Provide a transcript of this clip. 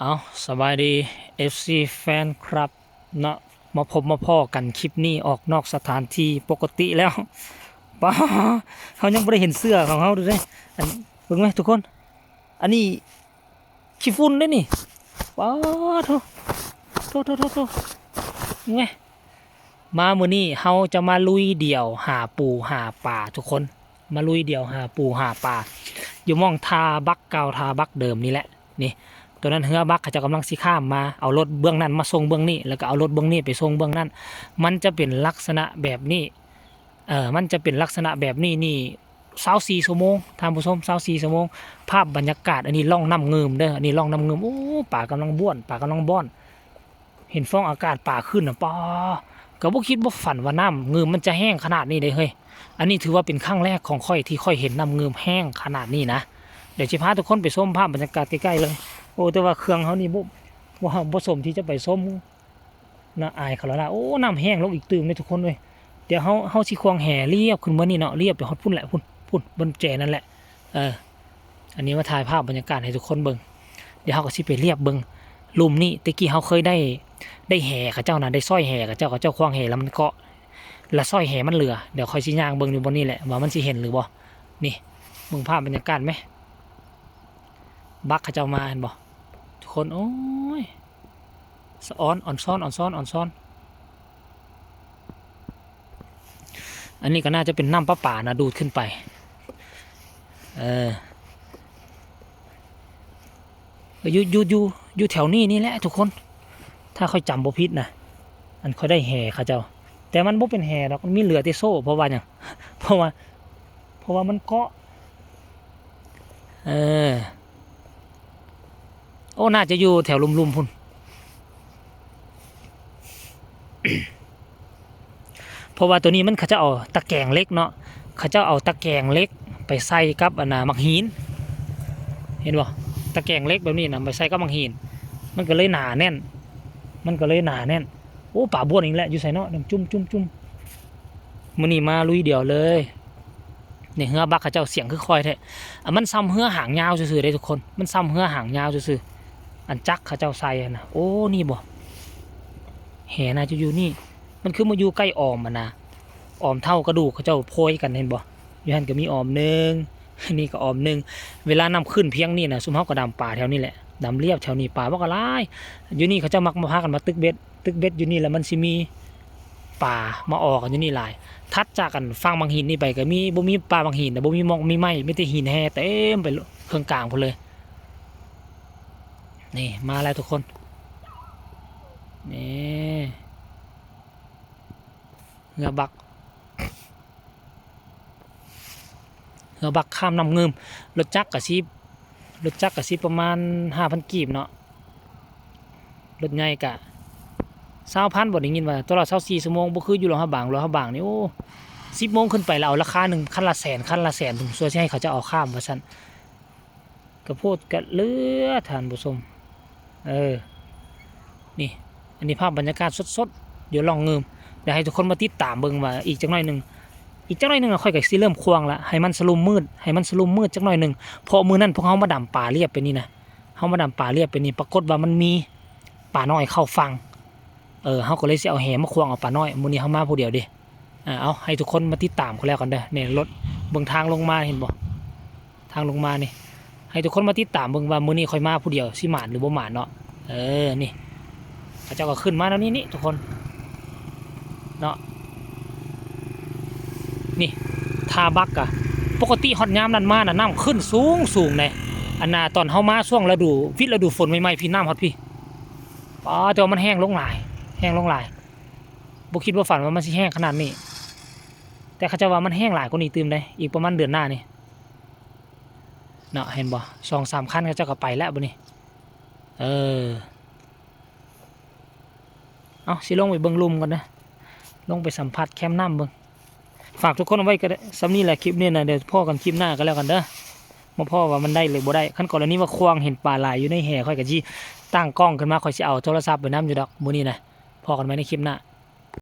ເອົາ ສະບາຍດີ ເອັຟຊີ ແຟນຄລັບເນາະ, ມາພົບມາພໍ້ກັນຄລິບນີ້ອອກນອກສະຖານທີ່ປົກກະຕິແລ້ວ. ປ້າ ເຮົາຍັງບໍ່ໄດ້ເຫັນເສື້ອຂອງເຮົາເດ້. ອັນ ເບິ່ງແມະທຸກຄົນ, ອັນນີ້ຂີ້ຝຸ່ນເດ້ນີ້. ປ້າໂທ້ ໂທ້ໆໆໆ ເບິ່ງແມະ. ມາມື້ນີ້ເຮົາຈະມາລຸຍດ່ຽວຫາປູຫາປາທຸກຄົນ, ມາລຸຍດ່ຽວຫາປູຫາປາ ຢູ່ໝ່ອງທ່າບັກເກົ່າ ທ່າບັກເດີມນີ້ແຫຼະ. ນີ້ ໂຕນັ້ນເຮືອບັກເຂົາເຈົ້າກຳລັງຊິຂ້າມມາ, ເອົາລົດເບື້ອງນັ້ນມາສົ່ງເບື້ອງນີ້ ແລ້ວກໍເອົາລົດເບື້ອງນີ້ໄປສົ່ງເບື້ອງນັ້ນ. ມັນຈະເປັນລັກສະນະແບບນີ້ ເອີ ມັນຈະເປັນລັກສະນະແບບນີ້ນີ້ ຊາວສີ່ຊົ່ວໂມງທ່ານຜູ້ຊົມ, ຊາວສີ່ຊົ່ວໂມງ. ພາບບັນຍາກາດ ອັນນີ້ຮ່ອງນ້ຳງື່ມເດີ, ອັນນີ້ຮ່ອງນ້ຳງື່ມ. ໂອ້ ປາກຳລັງບ້ວນ ປາກຳລັງບ້ອນ. ເຫັນຟອງອາກາດປາຂຶ້ນນະ ປາ ກໍບໍ່ຄິດບໍ່ຝັນວ່ານ້ຳງື່ມມັນຈະແຮງຂະໜາດນີ້ເດ້ເຮີ້ຍ. ອັນນີ້ຖືວ່າເປັນຄັ້ງແລກຂອງຂ້ອຍທີ່ຂ້ອຍເຫັນນ້ຳງື່ມແຮງຂະໜາດນີ້ນະ. ດຽວຊິພາທຸກຄົນໄປຊົມພາບບັນຍາກາດໃກ້ໆເລີຍ. ໂອ້ ແຕ່ວ່າເຄື່ອງເຮົານີ້ບໍ່ ບໍ່ ບໍ່ສົມທີ່ຈະໄປຊົມນະ, ອາຍເຂົາແລ້ວລະ. ໂອ້ ນ້ຳແຮງລົງອີກຕື່ມເດ້ທຸກຄົນເອີຍ. ດຽວເຮົາ ເຮົາຊິຄວາງແຫລຽບຂຶ້ນເມືອນີ້ເນາະ, ລຽບໄປຮອດພຸ້ນແຫຼະ ພຸ້ນ ພຸ້ນ ບ່ອນແຈນັ້ນແຫຼະ. ເອີ ອັນນີ້ມາຖ່າຍພາບບັນຍາກາດໃຫ້ທຸກຄົນເບິ່ງ. ດຽວເຮົາກໍຊິໄປລຽບເບິ່ງລຸ່ມນີ້. ແຕ່ກີ້ເຮົາເຄີຍໄດ້ ໄດ້ແຫເຂົາເຈົ້ານະ, ໄດ້ຊ້ອຍແຫເຂົາເຈົ້າ, ເຂົາເຈົ້າຄວາງແຫແລ້ວມັນເກາະ ລະຊ້ອຍແຫມັນເຫຼືອ. ດຽວຂ້ອຍຊິຍ່າງເບິ່ງຢູ່ບ່ອນນີ້ແຫຼະ ວ່າມັນຊິເຫັນຫຼືບໍ່. ນີ້ ເບິ່ງພາບບັນຍາກາດແມະ, ບັກເຂົາເຈົ້າມາ ເຫັນບໍ່ທຸກຄົນ? ໂອ້ຍ ສະອອນ ອອນຊອນ ອອນຊອນ ອອນຊອນ. ອັນນີ້ກໍໜ້າຈະເປັນນ້ຳປະປານະ ດູດຂຶ້ນໄປ. ເອີ ຢູ່ ຢູ່ ຢູ່ ຢູ່ແຖວນີ້ນີ້ແຫຼະທຸກຄົນ, ຖ້າຂ້ອຍຈຳບໍ່ຜິດນະ. ອັນຂ້ອຍໄດ້ແຫເຂົາເຈົ້າ, ແຕ່ມັນບໍ່ເປັນແຫດອກ, ມັນມີເຫຼືອແຕ່ໂສ້. ເພາະວ່າຫຍັງ? ເພາະວ່າ ເພາະວ່າມັນເກາະ. ເອີ ໂອ້ ໜ້າຈະຢູ່ແຖວລຸ່ມໆພຸ້ນ. ເພາະວ່າໂຕນີ້ມັນ ເຂົາເຈົ້າເອົາຕະແກງເຫຼັກເນາະ, ເຂົາເຈົ້າເອົາຕະແກງເຫຼັກໄປໃສ່ກັບອັນນ່າໝາກຫີນ ເຫັນບໍ່? ຕະແກງເຫຼັກແບບນີ້ນະ ໄປໃສ່ກັບໝາກຫີນ ມັນກໍເລີຍໜາແໜ້ນ ມັນກໍເລີຍໜາແໜ້ນ. ໂອ້ ປາບ້ວນອີກແລ້ວ, ຢູ່ໃສເນາະ? ນັ້ນ ຈຸ້ມໆໆ. ມື້ນີ້ມາລຸຍດຽວເລີຍ. ນີ້ເຮືອບັກເຂົາເຈົ້າ ສຽງຄືຄວາຍແທ້. ອັນ ມັນຊ່ຳເຮືອຫາງຍາວຊື່ໆເດ້ທຸກຄົນ, ມັນຊ່ຳເຮືອຫາງຍາວຊື່ໆ ອັນຈັກເຂົາເຈົ້າໃສ່ຫັ້ນນະ. ໂອ້ ນີ້ບໍ່? ແຫໜ້າຈະຢູ່ນີ້. ມັນຄືມາຢູ່ໃກ້ອອມຫັ້ນນະ, ອອມເທົ້າກະດູກເຂົາເຈົ້າໂພຍກັນ ເຫັນບໍ່? ຢູ່ຫັ້ນກໍມີອອມໜຶ່ງ, ນີ້ກໍອອມໜຶ່ງ. ເວລານ້ຳຂຶ້ນພຽງນີ້ນະ ຊຸມເຮົາກໍດຳປາແຖວນີ້ແຫຼະ, ດຳລຽບແຖວນີ້ ປາມັນກໍຫຼາຍ. ຢູ່ນີ້ເຂົາເຈົ້າມັກມາພາກັນມາຕຶກເບັດ, ຕຶກເບັດຢູ່ນີ້ແລ້ວມັນຊິມີປາມາອອກກັນຢູ່ນີ້ຫຼາຍ. ຖັດຈາກອັນຝັ່ງໝາກຫີນນີ້ໄປກໍມີ ບໍ່ມີປ່າໝາກຫີນນະ, ບໍ່ມີໝອກມີໄມ້, ມີແຕ່ຫີນແຮ່ເຕັມໄປເຄິ່ງກາງພຸ້ນເລີຍ. ນີ້ມາແລ້ວທຸກຄົນ, ນີ້ເຮືອບັກ ເຮືອບັກຂ້າມນ້ຳງື່ມ. ລົດຈັກກະຊິ ລົດຈັກກະຊິປະມານຫ້າພັນກີບເນາະ, ລົດໃຫຍ່ກະຊາວພັນ. ບໍ່ໄດ້ຍິນວ່າຕະຫຼອດຊາວສີ່ຊົ່ວໂມງ, ບໍ່ຄືຢູ່ຫຼວງພະບາງ. ຫຼວງພະບາງນີ້ ໂອ້ ສິບໂມງຂຶ້ນໄປລະເອົາລາຄາໜຶ່ງ ຄັນລະແສນ ຄັນລະແສນ ເພິ່ນຊ່ວຍຊິໃຫ້ເຂົາເຈົ້າເອົາຂ້າມວ່າຊັ້ນ. ກະໂພດກະເຫຼືອທ່ານຜູ້ຊົມ. ເອີ ນີ້ ອັນນີ້ພາບບັນຍາກາດສົດໆ ດຽວລ່ອງງື່ມ. ດຽວໃຫ້ທຸກຄົນມາຕິດຕາມເບິ່ງວ່າອີກຈັກໜ້ອຍໜຶ່ງ ອີກຈັກໜ້ອຍໜຶ່ງຂ້ອຍກໍຊິເລີ່ມຂວ້າງລະ, ໃຫ້ມັນສະຫຼຸມມືດ ໃຫ້ມັນສະຫຼຸມມືດຈັກໜ້ອຍໜຶ່ງ. ເພາະມື້ນັ້ນພວກເຮົາມາດຳປາລຽບໄປນີ້ນະ, ເຮົາມາດຳປາລຽບໄປນີ້ ປາກົດວ່າມັນມີປານ້ອຍເຂົ້າຝັ່ງ. ເອີ ເຮົາກໍເລີຍຊິເອົາແຫມາຂວ້າງເອົາປານ້ອຍ. ມື້ນີ້ເຮົາມາຜູ້ດຽວເດ້. ອ່າ ເອົາ ໃຫ້ທຸກຄົນມາຕິດຕາມກັນແລ້ວກັນເດີ. ນີ້ລົດ ເບິ່ງທາງລົງມາ ເຫັນບໍ່? ທາງລົງມານີ້ ໃຫ້ທຸກຄົນມາຕິດຕາມເບິ່ງວ່າມື້ນີ້ຂ້ອຍມາຜູ້ດຽວຊິໝານຫຼືບໍ່ໝານເນາະ. ເອີ ນີ້ ເຂົາເຈົ້າກໍຂຶ້ນມາແນວນີ້ນີ້ທຸກຄົນເນາະ. ນີ້ ທ່າບັກກະ ປົກກະຕິຮອດຍາມນັ້ນມານະ ນ້ຳຂຶ້ນສູງໆເດ້. ອັນນ່າ ຕອນເຮົາມາຊ່ວງລະດູ ວິດລະດູຝົນໃໝ່ໆ ພີ້ ນ້ຳຮອດພີ້. ປ້າ ແຕ່ວ່າມັນແຫ້ງລົງຫຼາຍ ແຫ້ງລົງຫຼາຍ. ບໍ່ຄິດບໍ່ຝັນວ່າມັນຊິແຫ້ງຂະໜາດນີ້. ແຕ່ເຂົາເຈົ້າວ່າມັນແຫ້ງຫຼາຍກວ່ານີ້ຕື່ມເດ້ ອີກປະມານເດືອນໜ້ານີ້ເນາະ. ເຫັນບໍ່? ສອງສາມຄັນເຂົາເຈົ້າກໍໄປແລ້ວບັດນີ້. ເອີ ເອົາ ຊິລົງໄປເບິ່ງລຸ່ມກ່ອນເດີ, ລົງໄປສຳຜັດແຄມນ້ຳເບິ່ງ. ຝາກທຸກຄົນເອົາໄວ້ກໍໄດ້ ສ່ຳນີ້ແຫຼະ ຄລິບນີ້ນະ. ດຽວພໍ້ກັນຄລິບໜ້າກໍແລ້ວກັນເດີ, ມາພໍ້ວ່າມັນໄດ້ຫຼືບໍ່ໄດ້. ຄັນກໍລະນີວ່າຂວ້າງເຫັນປາຫຼາຍຢູ່ໃນແຫ ຂ້ອຍກໍຊິຕັ້ງກ້ອງຂຶ້ນມາ, ຂ້ອຍຊິເອົາໂທລະສັບໄປນຳຢູ່ດອກມື້ນີ້ນະ. ພໍ້ກັນໃໝ່ໃນຄລິບໜ້າ.